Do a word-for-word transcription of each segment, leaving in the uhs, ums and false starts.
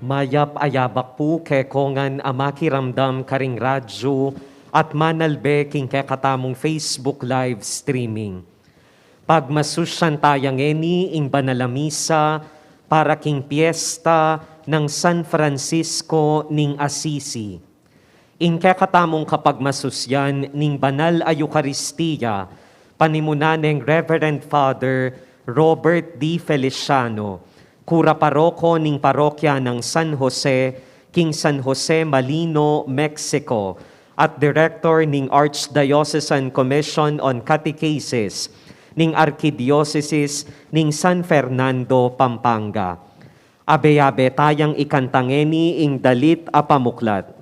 Mayap a yabak pu kekongan a makiramdam karing radyu at manalbe king kekatamung Facebook live streaming. Pagmasusyan taya ngeni ing banal a misa para king piesta nang San Francisco ning Assisi. Ing kekatamung kapagmasusyan ning banal a Eukaristia, panimunan neng Reverend Father Robert D. Feliciano, kura paroko ning parokya nang San Jose, king San Jose Malino, Mexico, at Director ning Archdiocesan Commission on Catechesis ning Arkidiosesis ning San Fernando, Pampanga. Abe-abe tayang ikanta ngeni ing dalit a pamuklat.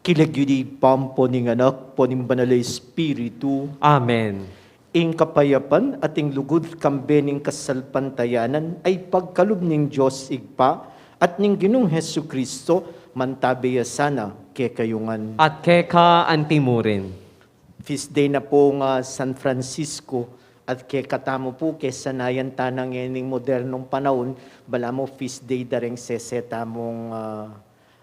King lagyu ning Ibpa, ampo ning Anak, ampo ning Banal a Espiritu. Amen. Ing kapayapan at ing lugud kambe ning kasalpantayanan a ipagkalub ning Dios Ibpa at ning Ginung Jesucristo, mantabe ya sana kekayu ngan. At keka antimurin. Feast day na pu ning San Francisco, at kekatamu pu, kesanayan ta na ngening modernong panaun, balamu feast day da reng sese tamung, ah,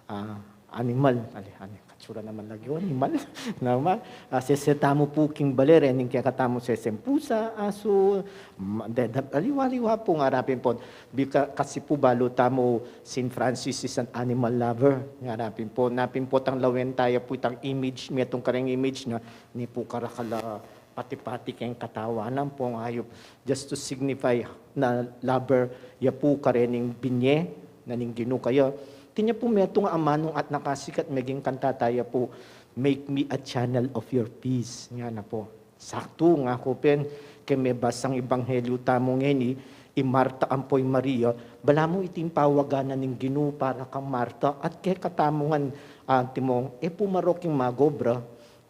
ah, animal. Ali, ani, katsura naman lagyu, animal. Naman, ah, sese tamu pu king bale, rening kekatamung seseng pusa, asu, ma-, de-, de-, aliwa-aliwa pu, ngara pin pu. Bika-, kasi pu balu tamu, Saint Francis is an animal lover. Ngara pin pu, na pin pu tang lawen taya pu itang image, metung kareng image na, ini pu karakal a pati-pati keng katawan ampong ayup. Just to signify na lover ya pu karening binye na ning Ginu. Kaya, tinya pu metung a amanung at nakasikat meging kanta taya pu, "Make me a channel of your peace." Ngana pu. Saktu, ngaku pin, keng mebasang ebanghelyu tamu ngeni, i Marta ampo i Maria, balamu iti ing pawagan na ning Ginu para kang Marta, at kekatamu ngan, ah, timong, e pu marok ing magobra,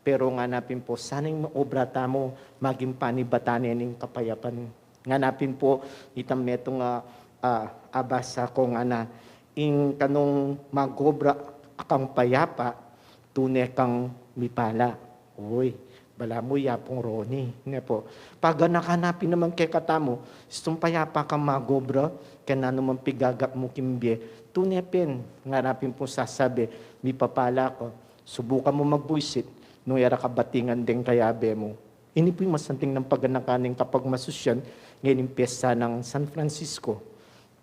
pero ngana pin pu, sana ing obra tamu, maging panibatan ne ning kapayapan. Ngana pin pu, itang metung a, ah, abasa ku ngana, ing kanung magobra a kang payapa, tune kang mipala. Uy, balamu yapung roni, ne pu. Paganakan na pin naman kekatamu, istung payapa kang magobra, keng nanu mang pigagap mu king bie, tune pin, ngara pin pu sasabi, mipapala ka. Subukan mu magbuisit, nung e ra ka batingan deng kayabe mu. Ini pu ing masanting nang paganakan ning kapagmasusyan, ngening piesta nang San Francisco.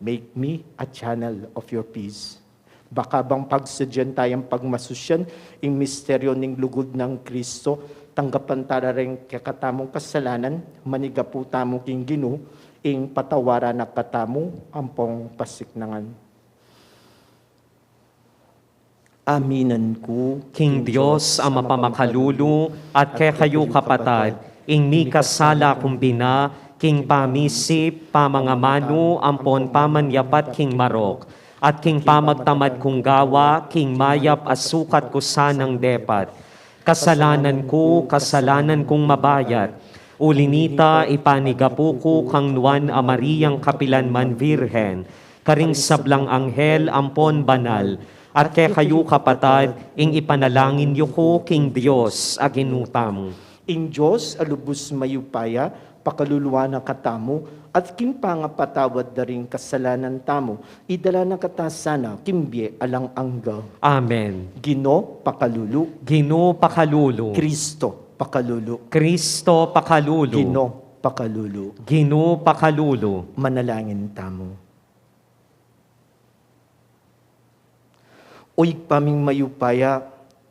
Make me a channel of your peace. Baka bang pagsadyan tayang pagmasusyan ing misteryo ning lugud nang Kristo, tanggapan ta la reng kekatamung kasalanan, manigapu tamu king Ginu, ing patawaran na katamu ampong pasiknangan. Aminan ku king Dios a mapamakalulu at kekayu kapatad, ing mikasala kung bina king pamisip, pamangamanu, ampon pamanyapat king marok, at king pamagtamad kung gawa king mayap a sukat ku sanang depat. Kasalanan ku, kasalanan kung mabayat. Uli nita, ipanigapu ku kang Nuan a Mariang kapilan man Virgen, karing sablang anghel ampon banal, at kekayu kapatad, ing ipanalangin yu ku king Dios a Ginu tamu. Ing Dios a lubus mayupaya, pakaluluan na katamu, at king pangapatawad da ring kasalanan tamu, idala na kata sana king bie alang angga. Amen. Ginu, pakalulu. Ginu, pakalulu. Kristo, pakalulu. Kristo, pakalulu. Ginu, pakalulu. Ginu, pakalulu. Manalangin tamu. O Ibpa ming mayupaya,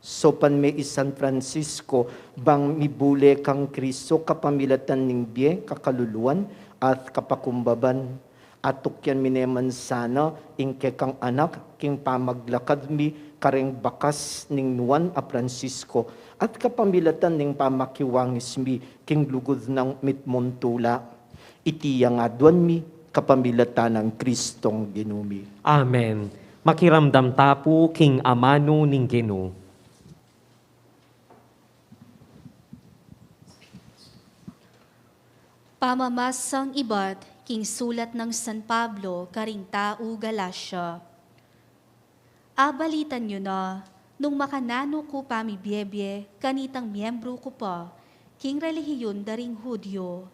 saupan me i San Francisco bang mibule kang Kristo kapamilatan ning bie, kakaluluan, at kapakumbaban. Atukyan mi ne man sana ing kekang anak king pamaglakad mi kareng bakas ning nuan a Francisco, at kapamilatan ning pamakiwangis mi king lugud nang mitmung tula. Iti ing aduan mi kapamilatan nang Kristong Ginu mi. Amen. Makiramdam ta pu king amanu ning Ginu. Pamamasang ibat king sulat nang San Pablo karing tau Galacia. Abalitan yu na nung makananu ku pamibiebie kanitang miembru ku pa king relihiyun da ring Judio,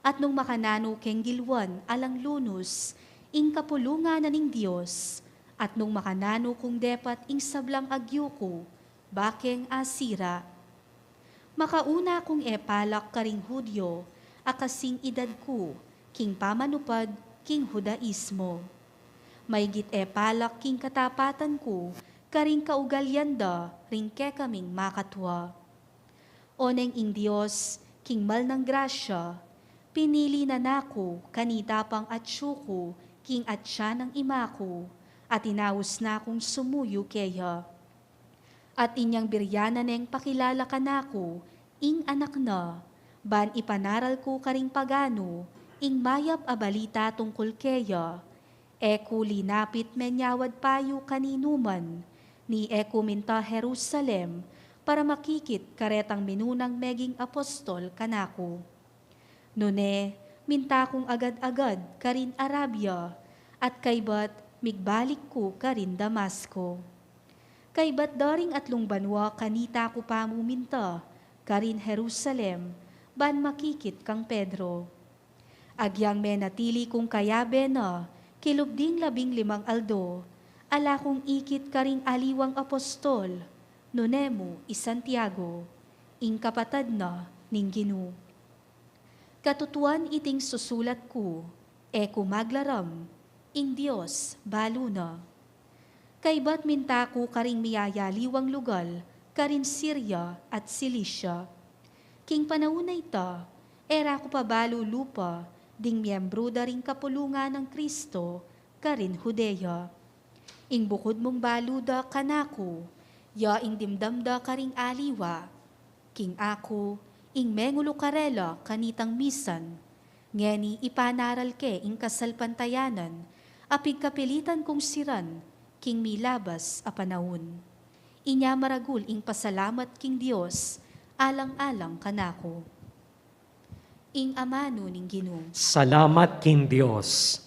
at nung makananu keng gilwan alang lunus ing kapulungan na ning Dios, at nung makananu kung depat ing sablang agyu ku bakeng asira. Makauna kung e palak karing Judio a kasing idad ku king pamanupad king Judaismo. Maygit e palak king katapatan ku karing kaugalian da ring kekaming makatua. Oneng ing Dios king mal nang grasya, pinili na naku kanita pang atyu ku king atyan nang ima ku, at inaus na kung sumuyu keya. At inyang biryanan neng pakilala kanaku ing anak na, ban ipanaral ku karing paganu ing mayap a balita tungkul keya. E ku linapit menyawad payu kaninu man, ni e ku minta Jerusalem para makikit karetang minunang meging apostol kanaku. Nune, minta kung agad-agad karin Arabia, at kaybat migbalik ku karin Damasco. Kaybat daring atlung banua kanita ku pamu minta karin Jerusalem, ban makikit kang Pedro. Agyang menatili kung kayabe na kilub ding labing limang aldo, ala kung ikit karing aliwang apostol, nune mu i Santiago, ing kapatad na ning Ginu. Katutuan iting susulat ku, e ku maglaram, ing Dios balu na. Kaybat minta ku karing miyayaliwang lugal karin Siria at Cilicia. King panaun a ita, e ra ku pa balu lupa ding miembru da ring kapulungan nang Kristo karin Judea. Ing bukud mung balu da kanaku, ya ing dimdam da karing aliwa. King aku, ing mengulu karela kanitang misan, ngeni ipanaral ke ing kasalpantayanan a pigkapilitan kung siran king milabas a panaun. Inya maragul ing pasalamat king Dios alang-alang kanaku. Ing amanu ning Ginu. Salamat king Dios.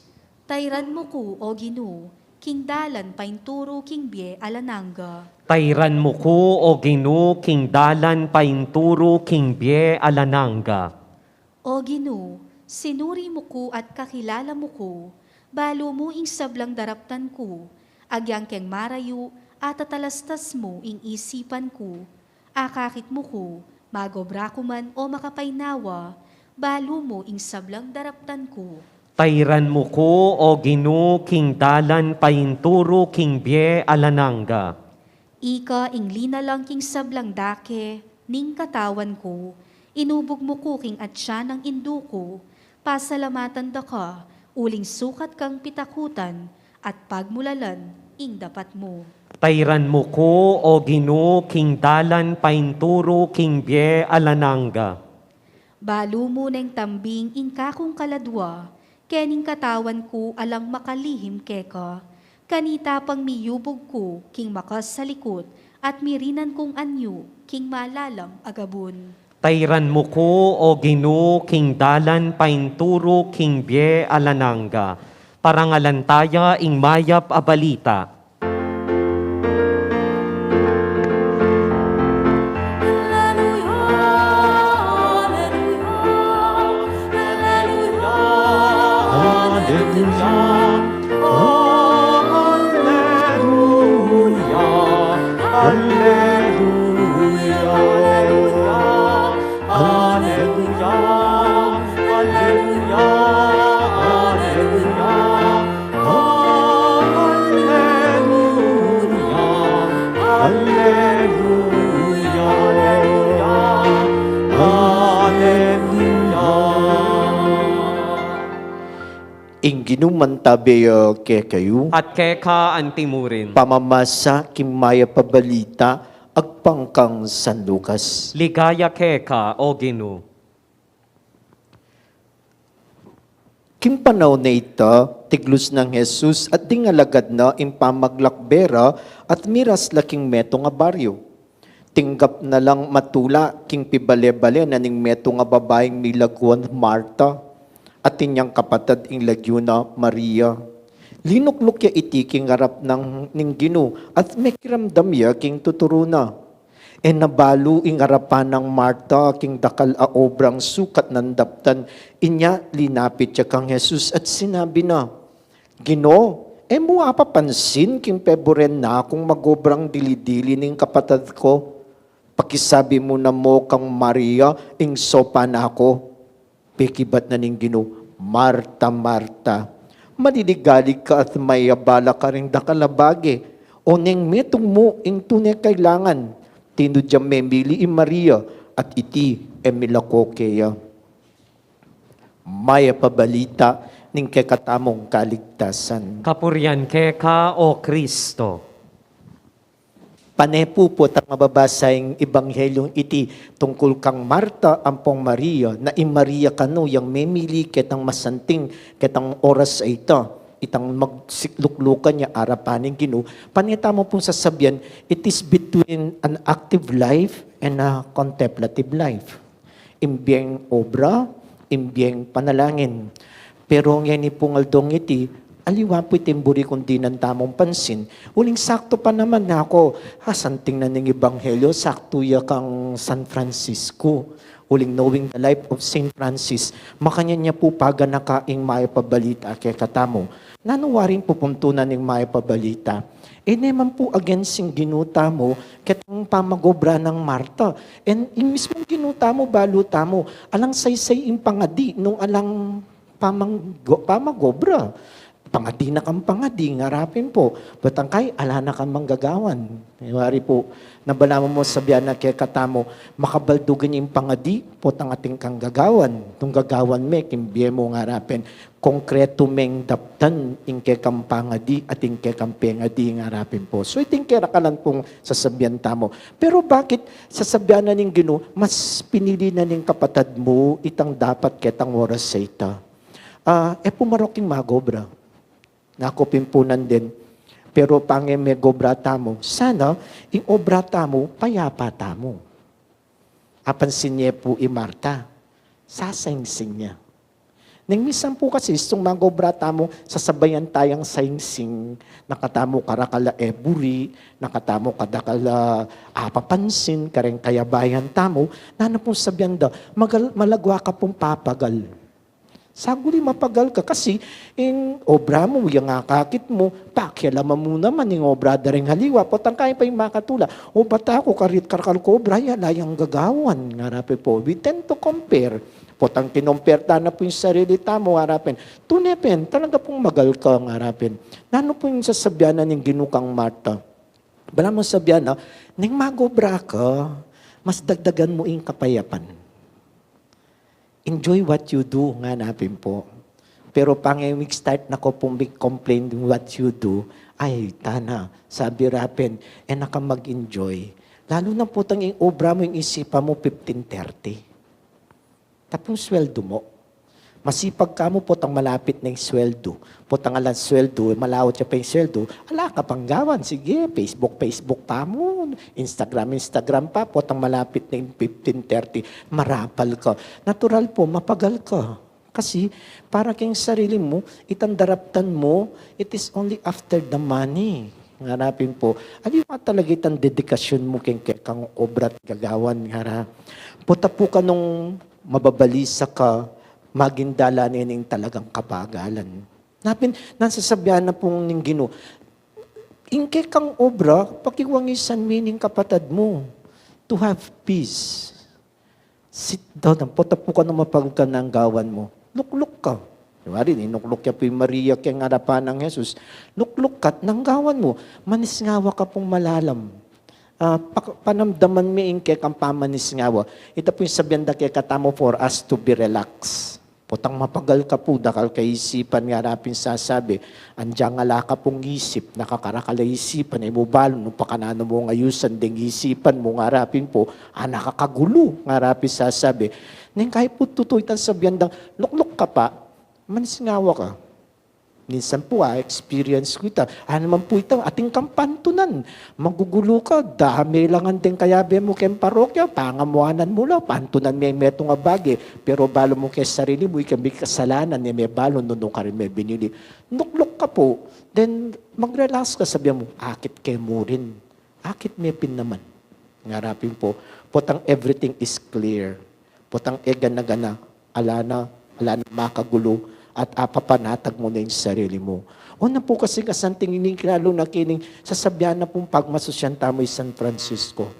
Tairan mu ku, o Ginu, king dalan painturu king bie alang angga. Tairan mu ku, o Ginu, king dalan painturu king bie alang angga. O Ginu, sinuri mu ku at kakilala mu ku, balu mu ing sablang daraptan ku, agyang keng marayu a tatalastas mu ing isipan ku. Akakit mu ku, magobra ku man o makapainawa, balu mu ing sablang daraptan ku. Tairan mu ku, o Ginu, king dalan painturu king bie alang angga. Ika ing linalang king sablang dake ning katawan ku, inubug mu ku king atyan nang indu ku, pasalamatan da ka, uling sukat kang pitakutan, at pagmulalan ing dapat mu. Tairan mu ku, o Ginu, king dalan painturu king bie alang angga. Balu mu neng tambing ing kakung kaladua, kening katawan ku alang makalihim keka. Kanita pang miyubug ku king makasalikut, at mirinan kung anyu king malalam a gabun. Tairan mu ku, o Ginu, king dalan painturu king bie alang angga. Parangalan taya ing mayap a balita. Alleluia, alleluia, alleluia. Alleluia, alleluia, alleluia, alleluia, alleluia, alleluia, alleluia, alleluia, alleluia. Ing Ginu mantabe ya kekayu. At keka antimurin. Pamamasa king mayap a balita agpang kang San Lucas. Ligaya keka, O Ginu. King panaun a ita, tiglus nang Jesus at ding alagad na ing pamaglakbe ra at miras la king metung a baryu. Tinggap na lang matula king pibale-bale na ning metung a babaing milaguan Marta, at inyang kapatad ing lagyu na Maria. Linukluk ya iti king arap nang ning Ginu at mekiramdam ya king tuturu na. E na balu ing arapan nang Marta king dakal a obrang sukat nang daptan, inya linapit ya kang Jesus at sinabi na, Ginu, e mu apapansin king peburen na kung magobrang dili-dili ning kapatad ku? Pakisabi mu na mu kang Maria ing sopan na ku. Pekibat na ning Ginu, Marta, Marta, maliligalig ka at mayabala karing dakal a bage, oneng metung mu ing tune kailangan. Tinud yang memili i Maria, at iti e milako keya. Mayap a balita ning kekatamung kaligtasan. Kapurian keka, O Kristo. Pane pu, potang mababasa ing Ebanghelyung iti tungkul kang Marta ampong Maria, na i Maria kanu yang memili ketang masanting, ketang oras a ita, itang magsikluklukan ya arapan ning Ginu. Pane tamu pung sasabian, it is between an active life and a contemplative life. Ing bieng obra, ing bieng panalangin. Pero ngeni pung aldong iti, aliwa pu iting buri kung dinan tamung pansin. Uling saktu pa naman na ku, ha, santing na ning Ebanghelyo, saktu ya kang San Francisco. Uling Knowing the Life of Saint Francis, makanyan ya pu paganaka ing mayap a balita kekatamu. Nanu waring pupuntunan ning mayap a balita? E ne man pu against ing Ginu tamu, ketang pamagobra nang Marta. And ing mismung Ginu tamu, balu tamu, alang saysay ing pangadi nung alang pamanggo-, pamagobra. Pangadi na kang pangadi, ngarapin pu. Batang kai, ala na kang manggagawan. Wari pu, na balamu mu sabian na kekatamu, makabaldugan ing pangadi, potang atin kang gagawan. Tung gagawan me, king bie mu ngarapin, konkretu meng daptan ing kekang pangadi at ing kekang pengadi ngarapin pu. So, iting kerakalan pung sasabian tamu. Pero bakit sasabian na ning Ginu, mas pinili na ning kapatad mu itang dapat ketang oras a ita? Ah, e pu marok ing magobra. Naku pimpunan din. Pero pange megobra tamu, sana ing obra tamu, payapa tamu. Apansin ye pu i Marta, sasaingsing ya. Neng minsan pu kasi, istung magobra tamu, sasabayan tayang saingsing, na katamu karakal a e buri, na katamu kadakal a apapansin, kareng kayabayan tamu, nanu pung sabian da, magal-, malagwa ka pung papagal. Saguli mapagal ka kasi, ing obra mu, yang akakit mu, pakialaman mu naman ing obra da ring aliwa, potang kai pa ing makatula. O bata ku, karit karakal ku obra, ala yang gagawan, ngarapin pu. We tend to compare. Potang kinompare ta na pu ing sarili tamu, ngarapin. Tune pen, talaga pung magal ka, ngarapin. Nanu pu ing sasabian na ning Ginu kang Marta? Balamu sabian na, neng magobra ka, mas dagdagan mu ing kapayapan. Enjoy what you do, nganapin pu. Pero pange mig-start na ko pung mig-complain what you do, ay, tana, sabi ra pen, e na ka mag-enjoy. Lalu na potang ing obra mu, ing isipan mu, fifteen thirty. Tapung sweldu mu. Masipag ka mu, potang malapit na ing sweldu. Potang alang sweldu, malaut ya pa ing sweldu, ala ka pang gawan, sige, Facebook, Facebook pa mu, Instagram, Instagram pa, potang malapit na ing fifteen thirty, marapal ka. Natural pu, mapagal ka. Kasi, para keng sarili mu, itang daraptan mu, it is only after the money. Nganapin pu, aliwa talaga itang dedikasyon mu keng kekang obra at gagawan, ngara. Pota pu kanung mababalisa ka, maging dalan ne ning talagang kabagalan. Napin, nanu sasabian na pung ning Ginu, ing kekang obra, pakiwangisan me ning kapatad mu. To have peace. Sit down, pota pu kanung mapagal ka, nanggawan mu. Lukluk ka. Wari, inukluk ya pu i Maria keng arapan nang Jesus. Lukluk ka at nanggawan mu. Manisngawa ka pung malalam. Ah, pak-, panamdaman me ing kekang pamanisngawa. Ita pu ing sabian da kekatamu for us to be relaxed. Potang mapagal ka pu, dakal kaisipan, ngara pin sasabi, anjang ala ka pung isip, nakakarakal a isipan, e mu balu nung pakananu mung ayusan deng isipan mu, ngara pin pu, anak a kagulu, ngara pin sasabi. Neng kayi pu tutu itang sabian dang, lukluk ka pa, mansingawa ka. Minsan pu, a-experience ku ita. Anu man pu ita, atin kang pantunan. Magugulu ka, dame la ngan deng kayabe mu keng parokya, pangamuanan mu la, pantunan me metung a bage. Pero balu mu keng sarili mu, ika me kasalanan, e me balu nung nukarin me binili. Nukluk ka pu, then mag-relax ka, sabian mu, akit ke mu rin. Akit me pin naman. Ngara pin pu, potang everything is clear. Potang e gana-gana, ala na, ala na makagulu, at apapanatag mu na ing sarili mu. O na pu kasi kasanting ini, lalo na kening sasabian na pung pagmasusyan tamu i San Francisco.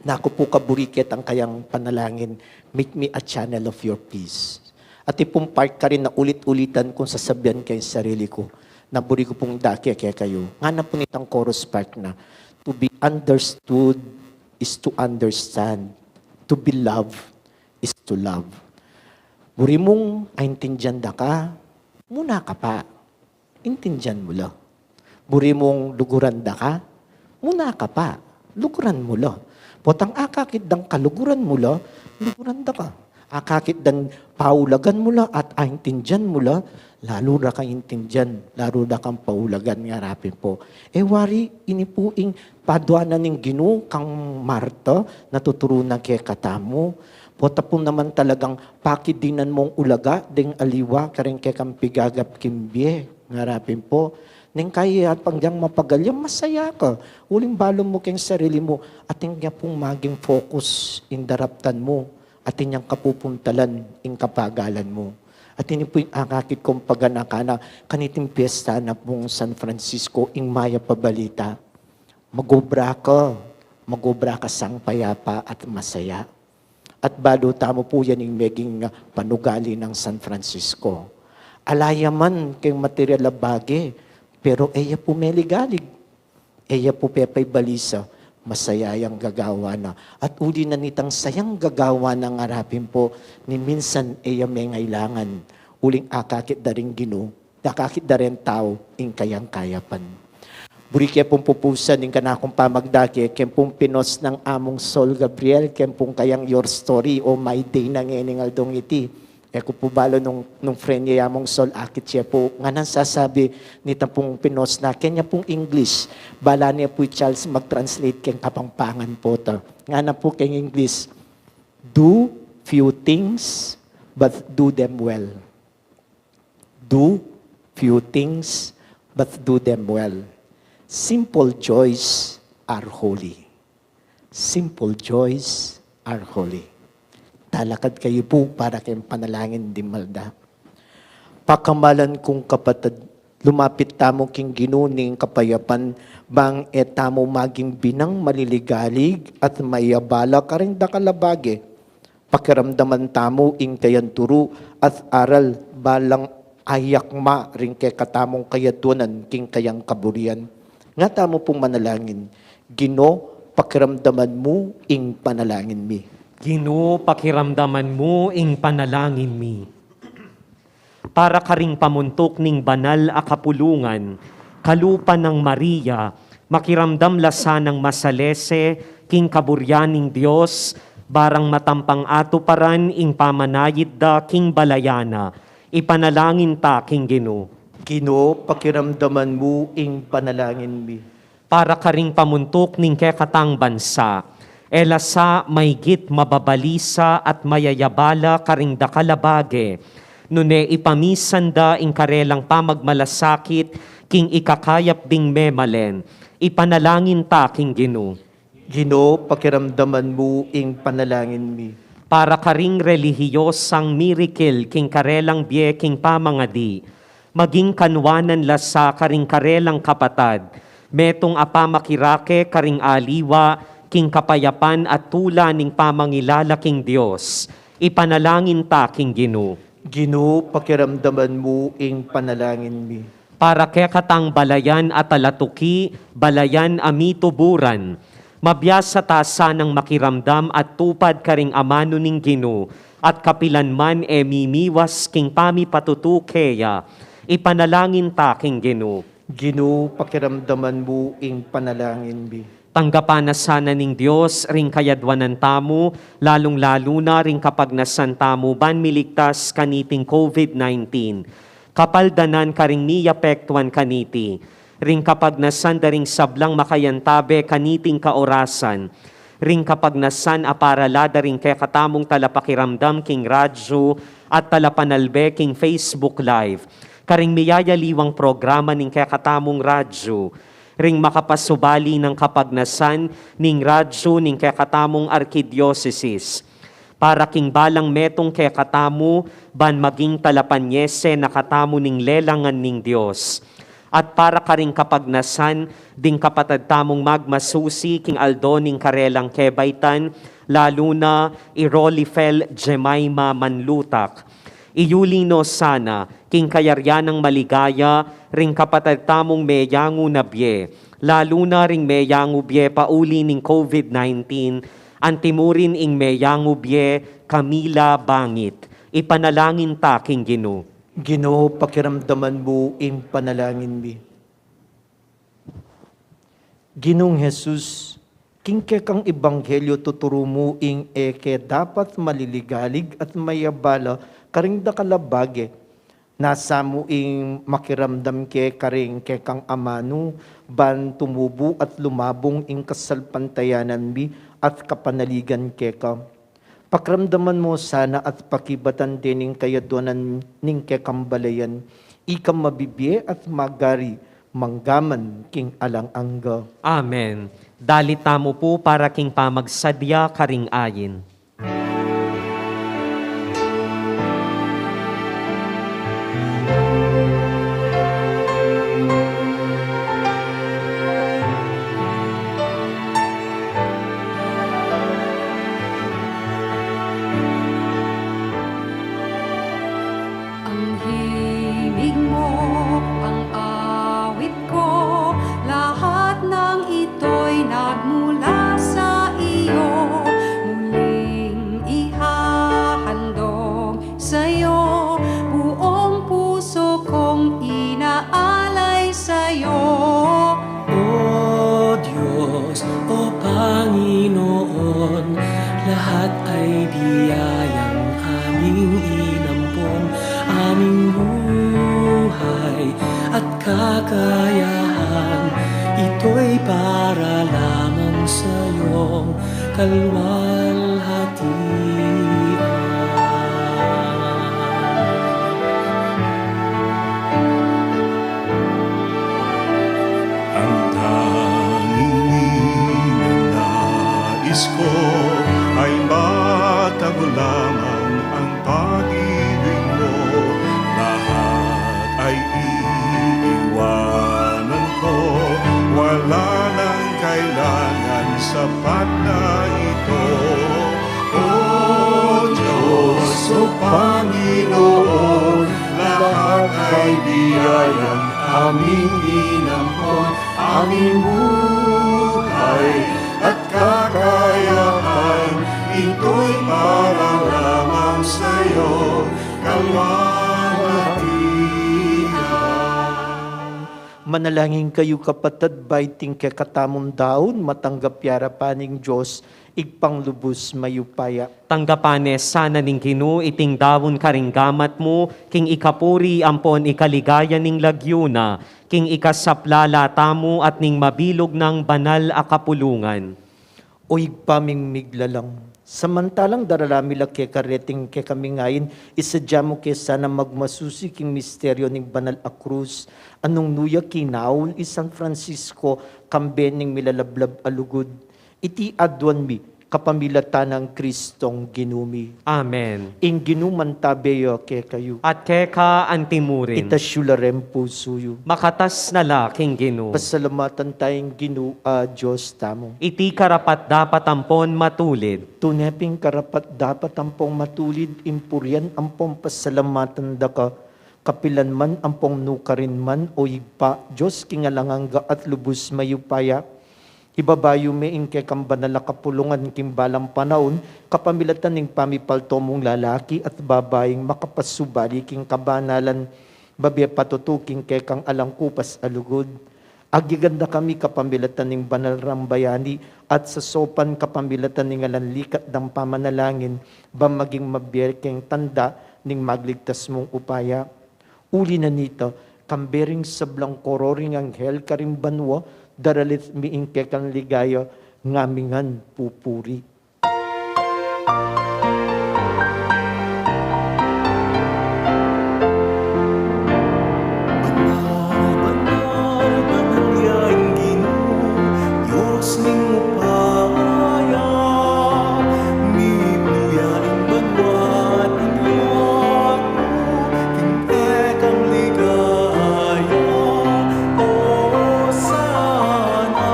Naku pu, kaburi ke tang kayang panalangin, "Make me a channel of your peace." At ipung part karin na ulit-ulitan kung sasabian keng sarili ku, na buri ku pung dake kekayu. Ngana pu nitang chorus part na, "To be understood is to understand. To be loved is to love." Buri mung aintindian da ka, muna ka pa. Intindian mu la. Buri mung luguran da ka, muna ka pa. Luguran mu la. Potang akakit dang kaluguran mu la, luguran da ka. Akakit dang paulagan mu la at aintindian mu la, lalu da kang intindian, lalu da kang paulagan, ngara pin pu. E wari, ini pu ing padua na ning Ginu kang Marta, na tuturu na kekatamu. Pota pu naman talagang pakidinan mung ulaga deng aliwa kareng kekang pigagap king bie, ngara pin pu. Neng kayi at pangyang mapagal ya, masaya ka. Uling balu mu keng sarili mu, atin ya pung maging focus ing daraptan mu, atin yang kapupuntalan ing kapagalan mu. At ini pu ing akakit kung paganaka na kaniting piyesta na pung San Francisco, ing mayap a balita. Magobra ka, magobra ka sang payapa at masaya. At balu tamu pu yan ing meging, ah, panugali nang San Francisco. Ala ya man keng material a bage, pero e ya pu meligalig. E ya pu pepaibalisa, masaya yang gagawa na. At uli na nitang sayang gagawa na, ngara pin pu, ni minsan e ya mengailangan, uling akakit da ring Ginu, akakit da reng tau ing kayang kayapan. Buri ke pung pupusan ing kanakung pamagdake keng pung pinost nang Among Sol Gabriel, keng pung kayang Your Story o My Day na ngening aldong iti. E ku pu balu nung, nung friend ya i Among Sol, akit ya pu. Nganang sasabi nitang pung pinost na, keng ya pung English. Bala ne pu i Charles mag-translate keng Kapampangan, pota. Ngana pu keng English, "Do few things, but do them well. Do few things, but do them well. Simple joys are holy." Simple joys are holy. Talakad kayu pu para keng panalangin dimaldam. Pakamalan kung kapatad, lumapit tamu king Ginu ning kapayapan, bang e tamu maging binang maliligalig at mayabala karing dakal a bage. Pakiramdaman tamu ing kayang turu at aral, balang ayakma ring kekatamung kayadwanan king kayang kaburian. Nga tamu pung manalangin, "Ginu, pakiramdaman mu ing panalangin mi." Ginu, pakiramdaman mu ing panalangin mi. Para karing pamuntuk ning banal a kapulungan, kalupa nang Maria, makiramdam la sanang masalese king kaburian ning Dios, barang matampang atuparan ing pamanayit da king balayan na. Ipanalangin ta king Ginu. Ginu, pakiramdaman mu ing panalangin mi. Para karing pamuntuk ning kekatang bansa, e la sa maygit mababalisa at mayayabala karing dakal a bage, nune ipamisan da ing karelang pamagmalasakit king ikakayap ding memalen. Ipanalangin ta king Ginu. Ginu, pakiramdaman mu ing panalangin mi. Para karing relihiyosang mirikil king karelang bie king pamangadi, maging kanwanan la sa karing karelang kapatad, metung a pamakirake karing aliwa king kapayapan at tula ning pamangilala king Dios. Ipanalangin ta king Ginu. Ginu, pakiramdaman mu ing panalangin mi. Para kekatang balayan a talatuki, balayan a mituburan, mabiasa ta sanang makiramdam at tupad karing amanu ning Ginu, At kapilan man e mimiwas king pamipatutu keya, ipanalangin ta king Ginu. Ginu, pakiramdaman mu ing panalangin mi. Tanggapan na sana ning Dios ring kayadwanan tamu, lalung-lalu na ring kapagnasan tamu ban miligtas kaniting COVID nineteen. Kapaldanan karing miyapektuan kaniti, ring kapagnasan da ring sablang makayantabe kaniting kaorasan, ring kapagnasan a para la da ring kekatamung talapakiramdam king radyu at talapanalbe king Facebook Live, karing miyayaliwang programa ning kekatamung radyu, ring makapasubali nang kapagnasan ning radyu ning kekatamung arkidiosesis, para king balang metung kekatamu, ban maging talapanyese na katamu ning lelangan ning Dios. At para karing kapagnasan ding kapatad tamung magmasusi king aldo ning karelang kebaitan, lalu na i Rolifel Jemima Manlutak. Iyuli no sana king kayarian nang maligaya ring kapatad tamung meyangu na bie, lalu na ring meyangu bie pauli ning COVID nineteen, anti mu rin ing meyangu bie Camila Bangit. Ipanalangin ta king Ginu. Ginu, pakiramdaman mu ing panalangin mi. Ginung Jesus, king kekang ebanghelyo tuturu mu ing e ke dapat maliligalig at mayabala karing dakal a bage. Nasa mu ing makiramdam ke karing kekang amanu, ban tumubu at lumabung ing kasalpantayanan mi at kapanaligan keka. Pakiramdaman mu sana at pakibatan de ning kayadwanan ning kekang balayan, ikang mabibie at magari, mangga man king alang angga. Amen. Dalit tamu pu para king pamagsadya karing ayin. Ang himig mo, ang awit ko, lahat ng ito'y nagmula sa iyo. Muling ihahandog sa'yo, buong puso kong inaalay sa'yo. O Diyos, o Panginoon, lahat ay biyayang aming inampon, aming buhay at kakayahan, ito'y para lamang sa'yong kalwalhatian. Ang tanging ninanais ko ay matango lamang ang pag-ibig mo. Lahat ay iiwanan ko, wala nang kailangan, sapat na ito. O Diyos, o Panginoon, lahat ay biyayang aming inampon, aming buhay at kakayahan, ito'y para lamang sa'yo, kalwalhatian. Manalangin kayu, kapatad, ba iting kekatamung daun matanggap ya arapan ning Dios, Ibpang lubus mayupaya. Tanggapan ne sana ning Ginu iting daun karing gamat mu, king ikapuri ampon ikaligaya ning lagyu na, king ikasaplala tamu at ning mabilug nang banal a kapulungan. O Ibpa ming miglalang, samantalang darala mi la keka reting kekami ngeni, isadya mu ke sana magmasusi king misteryo ning banal a krus, a nung nu ya kinaul i San Francisco, kambe ning milalablab a lugud. Iti aduan mi kapamilatan nang Kristong Ginu mi. Amen. Ing Ginu mantabe ya kekayu. At keka antimurin. Itas yu la ring pusu yu. Makatas na la king Ginu. Pasalamatan taya ing Ginu a Dios tamu. Iti karapat-dapat ampon matulid. Tune pin karapat-dapat ampon matulid ing purian ampon pasalamatan da ka, kapilan man ampon nukarin man, o Ibpa, Dios king alang angga at lubus mayupaya. Ibabayu me ing kekang banal a kapulungan king balang panaun, kapamilatan ning pamipalto mung lalaki at babaing makapasubali king kabanalan, babe patutu king kekang alang kupas a lugud. Agyaganda kami kapamilatan ning banal rang bayani at sasaupan kapamilatan ning alang likat dang pamanalangin, ban maging mabie keng tanda ning magligtas mung upaya. Uli na nita, kambe ring sablang koro ring anghel karing banua, daralit mi ing kekang ligaya, ngamingan pupuri. Banal, banal, banal ya ing Ginu, Dios ning upaya, mibuya ing banua at ing yaku, king kekang ligaya, Osana,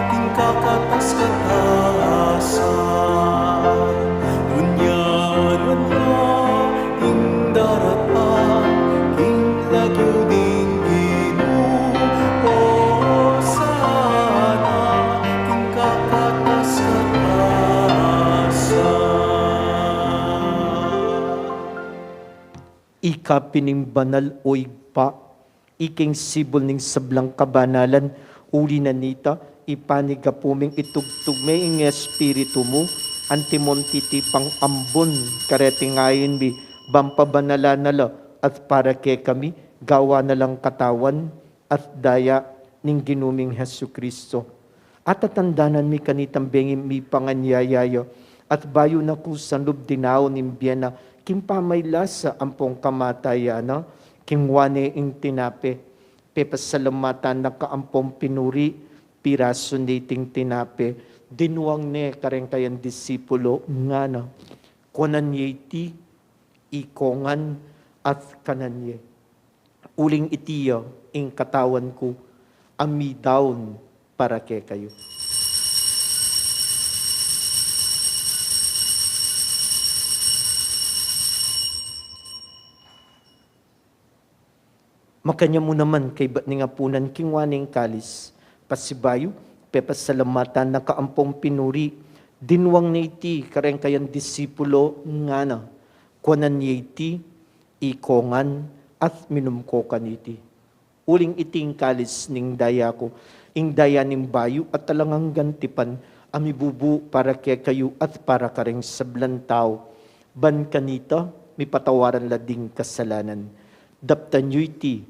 king kakatas-katasan. Nuan ya, nuan ya, ing daratang, king lagyu ning Ginu, Osana, king kakatas-katasan. Ika pin ing banal, o Ibpa, ika ing sibul ning sablang kabanalan, uli na nita, ipanigapu ming itugtug me ing Espiritu mu, antimong titipang ambun kareting ain mi, ban pabanalan na la at para kekami, gawan na lang katawan at daya ning Ginu ming Jesucristo. Atatandanan mi kanitang bengi mipanganyaya ya, at bayu na ku sanlub dinaun ing bie na, king pamaylasa ampong kamatayan na, kinua ne ing tinape, pepasalamatan na ka ampong pinuri, pirasu ne iting tinape, dinuang ne kareng kayang disipulo, ngana, kuanan ye iti, ikongan, at kanan ye. Uling iti ya ing katawan ku, a midaun para kekayu. Makanyan mu naman kaybat ning apunan, kinua ne ing kalis, pasibayu, pepasalamatan na ka ampong pinuri, dinuang ne iti kareng kayang disipulo, ngana, kuanan ye iti, ikongan, at minum ko kaniti. Uling iti ing kalis ning daya ku, ing daya ning bayu at alang anggang tipan, a mibubu para kekayu at para kareng sablang tau. Ban kanita, mipatawaran la ding kasalanan. Daptan yu iti,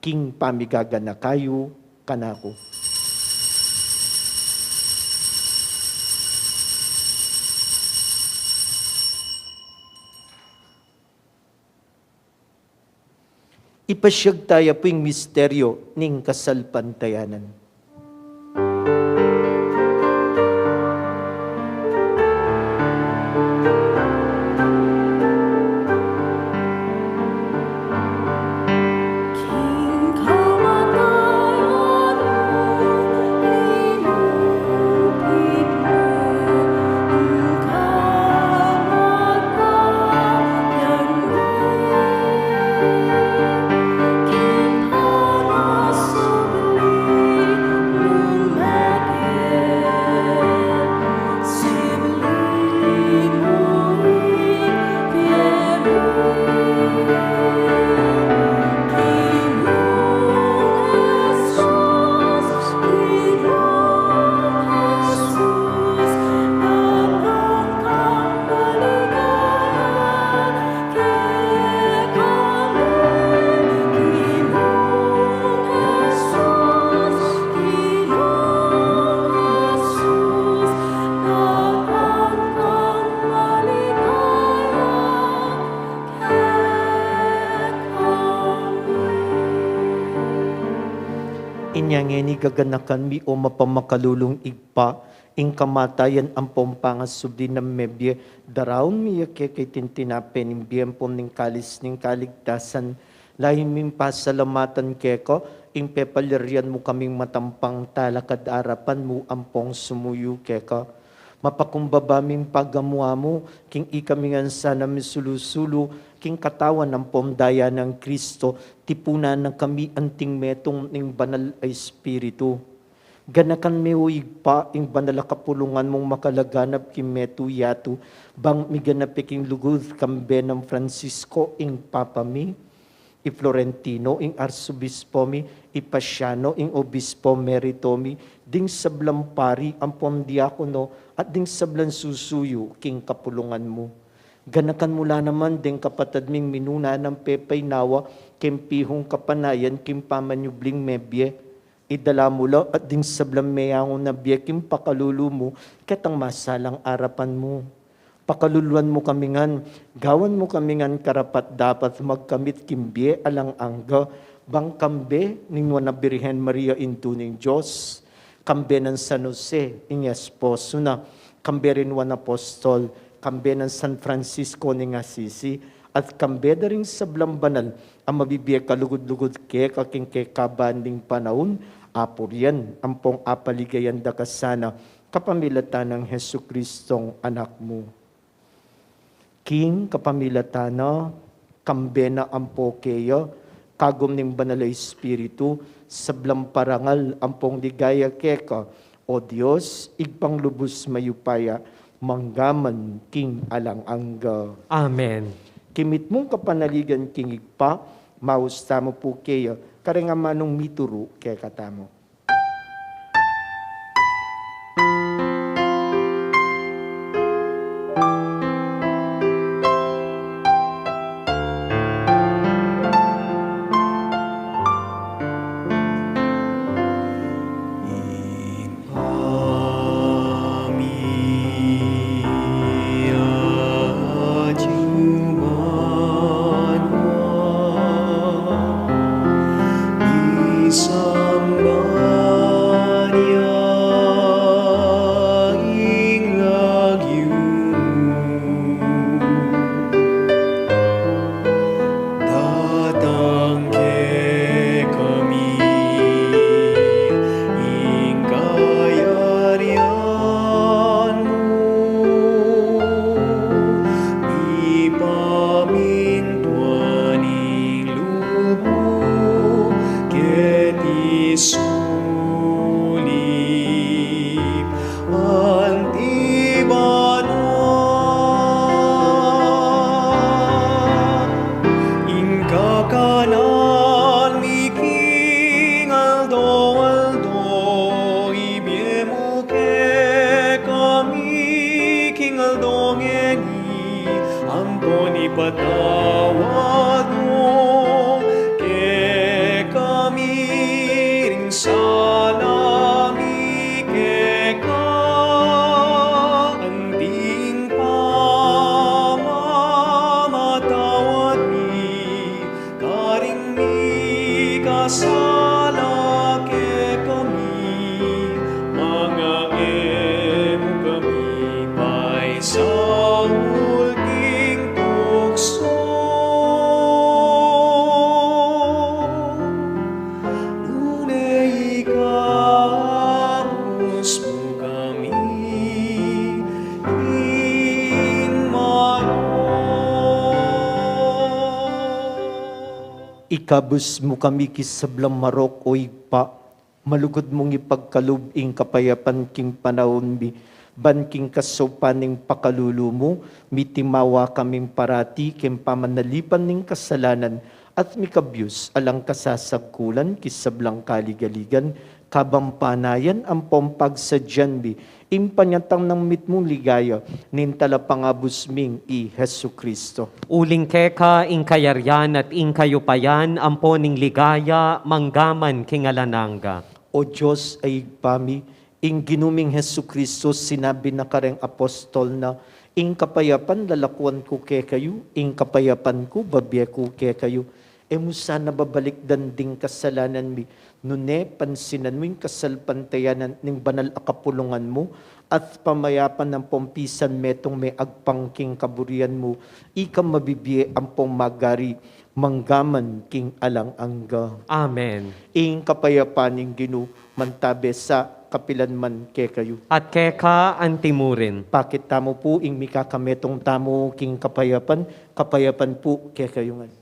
king pamigaganaka yu kanaku. Ipasiag taya pu ing misteryo ning kasalpantayanan. Inya ngeni gaganakan mi, o mapamakalulung Ibpa, ing kamatayan ampong pangasubli nang mebie, daraun mi ya keka iting tinape ning bie ampong ning kalis ning kaligtasan, lalu ming pasalamatan keka, ing pepalyarian mu kaming matampang talakad arapan mu ampong sumuyu keka. Mapakumbaba ming pagamu-amu, king ikami ngan sana misulu-sulu, king katawan ampong daya nang Kristo, tipunan na kami anting metung ning Banal a Espiritu. Ganakan me, o Ibpa, ing banal a kapulungan mung makalaganap king metung yatu, bang miganap ya king lugud kambe nang Francisco ing Papa mi, i Florentino ing Arsobispo mi, i Paciano ing Obispo Emerito mi, ding sablang pari ampong diakono, at ding sablang susuyu king kapulungan mu. Ganakan mu la naman ding kapatad ming minuna nang pepainawa king pihung kapanayan king pamanyubling mebie. Idala mu la at ding sablang meyangu na bie king pakalulu mu, ketang masalang arapan mu. Pakaluluan mu kami ngan, gawan mu kami ngan karapat-dapat magkamit king bie alang angga, bang kambe ning Nuan a Birhen Maria, Indu ning Dios, kambe nang San Jose, ing esposo na, kambe ring Nuan a Apostol, kambe nang San Francisco ning Assisi, at kambe da ring sablang banal a mabibie kalugud-lugud keka king kekaban ding panaun, apurian ampong apaligayan da ka sana, kapamilatan nang Jesucristong Anak mu. King kapamilatan na, kambe na ampo keya, kagum ning Banal a Espiritu, sablang parangal ampong ligaya keka, O Dios, Ibpang lubus mayupaya, mangga man king alang angga. Amen. King mitmung kapanaligan king Ibpa, maus tamu pu keya, kareng amanung mituru kekatamu. Datang kekami ing kayarian mu, mipamintuan ing lub mu keti sulip anti banua. Ing kakanan mi king aldo-aldo, ibie mu kekami king aldo ngeni, ampon ipatawad mu kekami ring sala mi keka, anti ing pamamatawad mi karing mikasala kekami, manga e mu kami paisaul king tuksu, nune ikabus mu kami king marok. Ikabus mu kami king sablang marok, o Ibpa, malugud mung ipagkalub ing kapayapan king panaun mi, ban king kasaupan ning pakalulu mu, mitimawa kaming parati king pamanalipan ning kasalanan, at mikabyus alang kasasagkulan king sablang kaligaligan, kabang panayan ampong pagsadyan mi ing panyatang nang mitmung ligaya ning Talapangabus ming i Jesucristo. Uling keka ing kayarian at ing kayupayan ampon ing ligaya mangga man king alang angga. O Dios a Ibpa mi, ing Ginu ming Jesucristo sinabi na kareng apostol na, ing kapayapan lalakuan ku kekayu, ing kapayapan ku babie ku kekayu. E mu sana babalikdan ding kasalanan mi, nune pansinan mu ing kasalpantayanan ning banal a kapulungan mu, at pamayapan ampong pisan metung me agpang king kaburian mu, ika mabibie ampong magari mangga man king alang angga. Amen. Ing kapayapan ning Ginu mantabe sa kapilan man kekayu. At keka antimurin. Pakit tamu pu ing mikakametung tamu king kapayapan, kapayapan pu kekayu ngan.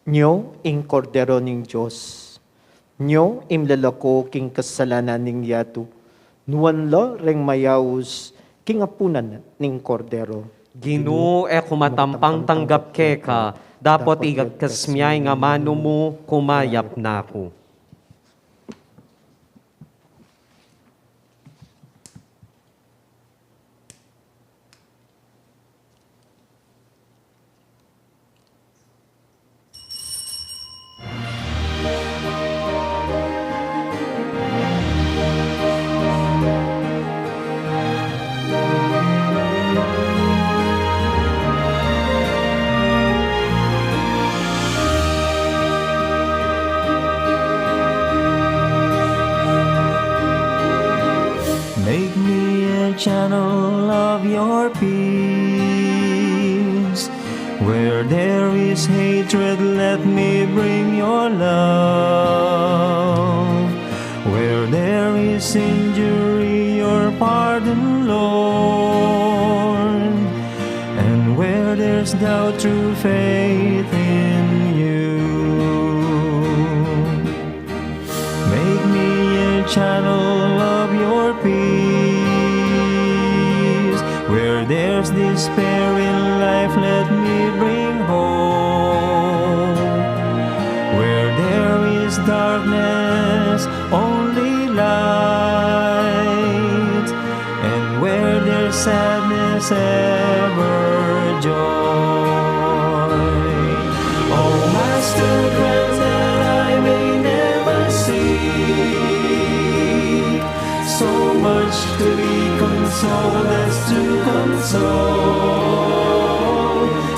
Nyo ing Kordero ning Dios. Nyo ing lalako king kasalanan ning yatu. Nuan la reng mayaus king apunan ning Kordero. Ginu, e ku matampang tanggap keka, dapot igatkas mya ing amanu mu, kumayap na ku. Make me a channel of your peace. Where there is hatred, let me bring your love. Where there is injury, your pardon, Lord. And where there's doubt, through faith in you. Make me a channel of your peace. Where there's despair in life, let me bring hope. Where there is darkness, only light. And where there's sadness, ever joy. Oh, Master, grant that I may never seek so much to be consoled as to console,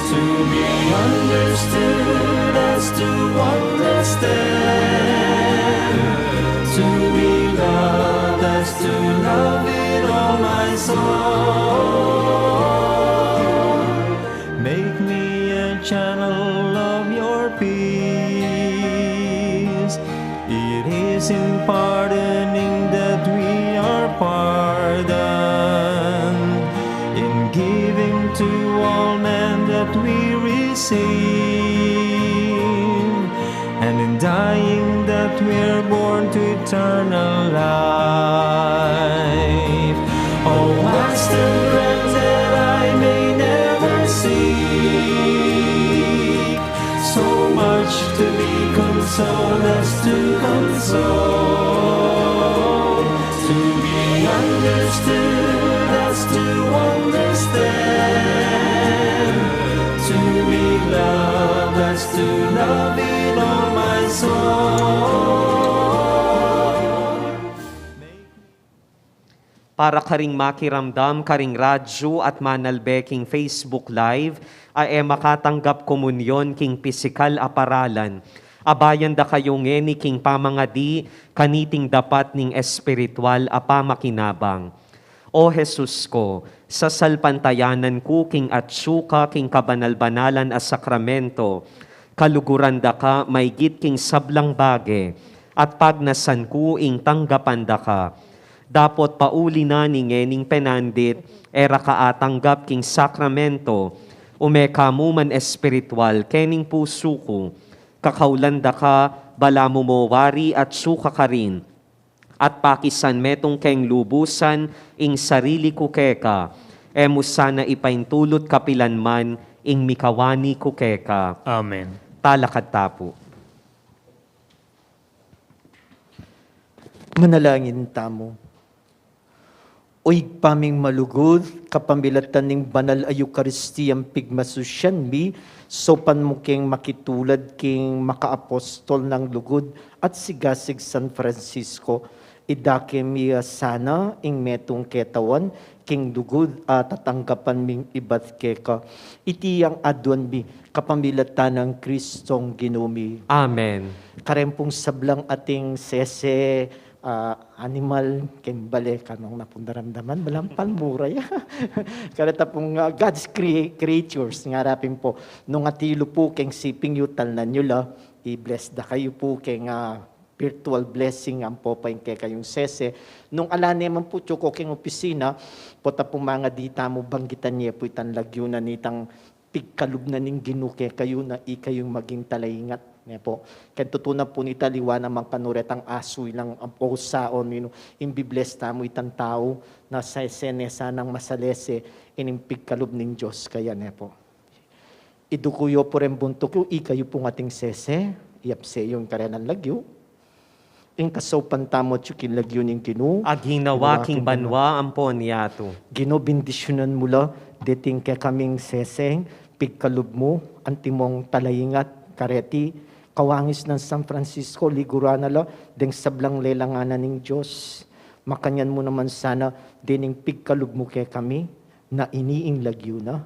to be understood as to understand, to be loved as to love with all my soul. Make me a channel of your peace. It is in pardoning that we are pardoned, in giving to all men that we receive, and in dying that we're born to eternal life. Oh, Master, grant that I may never seek so much to be consoled as to console, to be understood as to understand, to be loved as to love with all my soul. Para karing makiramdam karing radyu at manalbe king Facebook Live, a e makatanggap komunyon king pisikal a paralan, abayan da kayu ngeni king pamangadi kaniting dapat ning espiritual a pamakinabang. O Jesus ku, sasalpantayanan ku king atsu ka king kabanal-banalan a sakramento, kaluguran da ka maygit king sablang bage, at pagnasan ku ing tanggapan da ka. Dapot pauli na ning ngening penandit, e ra ka atanggap king sakramento, ume ka mu man espiritual kening pusu ku, kakaulan da ka, balamu mo wari atsu ka karin, at pakisan metung keng lubusan ing sarili ku keka, e mu sana ipaintulut kapilan man ing mikawani ku keka. Amen. Talakad ta pu. Manalangin tamu. O Ibpa ming malugud, kapamilatan ning banal a Eukaristia a pigmasusyan mi, saupan mu keng makitulad king makaapostol nang lugud at sigasig San Francisco. Idake mi ya sana ing metung ketawan king lugud a tatanggapan ming ibat keka. Iti ing aduan mi kapamilatan nang Kristong Ginu mi. Amen. Kareng pung sablang ating sese, ah, animal, keng bale, kanung na pung daramdaman, balang panmura ya. Kareta pung, ah, God's crea-, creatures, ngara pin pu, nung atilu pu keng siping yu, talnan yu la, i-bless da kayu pu keng, ah, virtual blessing ampo pa ing kekayung sese. Nung ala ne man pu, atyu ku keng opisina, pota pung mangadi tamu, banggitan ye pu itang lagyu na nitang pigkalub na ning Ginu kekayu na ikayu maging talaingat, ne pu. Ken tutu na pu nita, aliwa naman kanu retang asu ilang, o sa, o ninu, imbibles tamu itang tau na sese ne sanang masalese ining pigkalub ning Dios kaya, ne pu. Iduku yu pu reng buntuk yu, ikayu pung ating sese, iyapse yu ing karenan lagyu. Ing kasaupan tamu atyu king lagyu ning Ginu, a ginawa king banua ampon yatu. Ginu, bindisyunan mu la deting kekaming seseng pigkalub mu, antimong talaingat kareti kawangis nang San Francisco, liguran na la deng sablang lelangan na ning Dios. Makanyan mu naman sana dening pigkalub mu kekami, na ini ing lagyu na.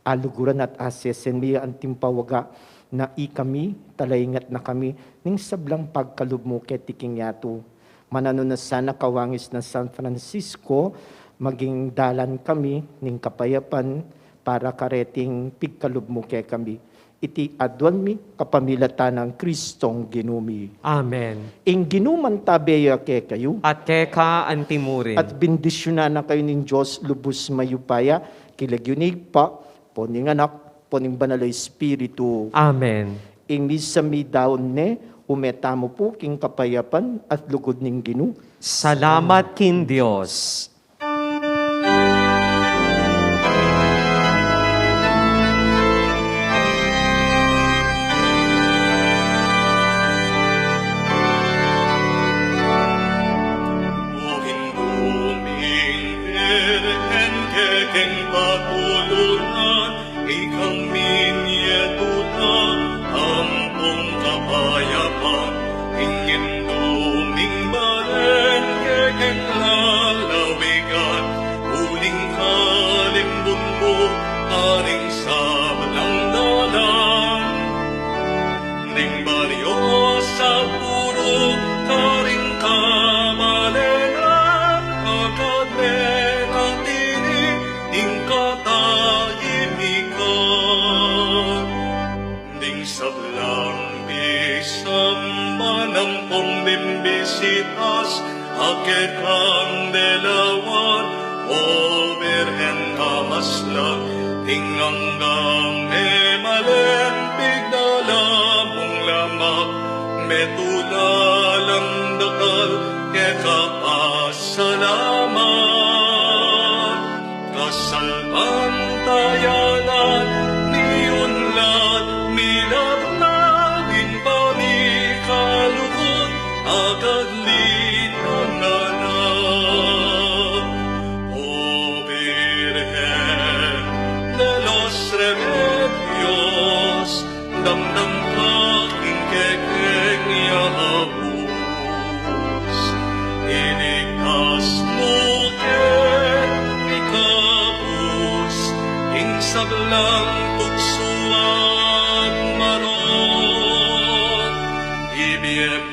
Aluguran at asesen mi anting pawaga na ikami, talaingat na kami ning sablang pagkalub mu keti king yatu. Mananu na sana kawangis nang San Francisco, maging dalan kami ning kapayapan para kareting pigkalub mu kekami. Iti aduan mi kapamilatan nang Kristong Ginu mi. Amen. Ing Ginu mantabe ya kekayu. At keka antimurin. At bindisyunan na kayu ning Dios lubus mayupaya, king lagyu ning Ibpa, ampo ning Anak, ampo ning Banal a Espiritu. Amen. Ing misa midaun ne, ume tamu pu king kapayapan at lugud ning Ginu. Salamat king Dios. O Ginu ming Birhen, kekeng patulunan, ikang minie tuta, ampong kapayapan, ing Indu ming balen, kekeng lalawigan, uling kalimbun mu karing sablang dalan. Ning baryo sa puru karing kabalenan, agad me na tini ing katahimikan. Ding sablang bisamban ampong bimbisitas, a kekang delawan, O Birhen a maslag, ing anggang memalen, pigdala mung lamak, metula lang dakal, keka pasalamat. Kasalpantayanan, miunlad, milaknad, ing pamikalugud, agad linangan na. O Birhen de los Remedios, damdam ka king kekeng ya abus, iligtas mu ke, ikabus ing sablang tuksu at marok, ibie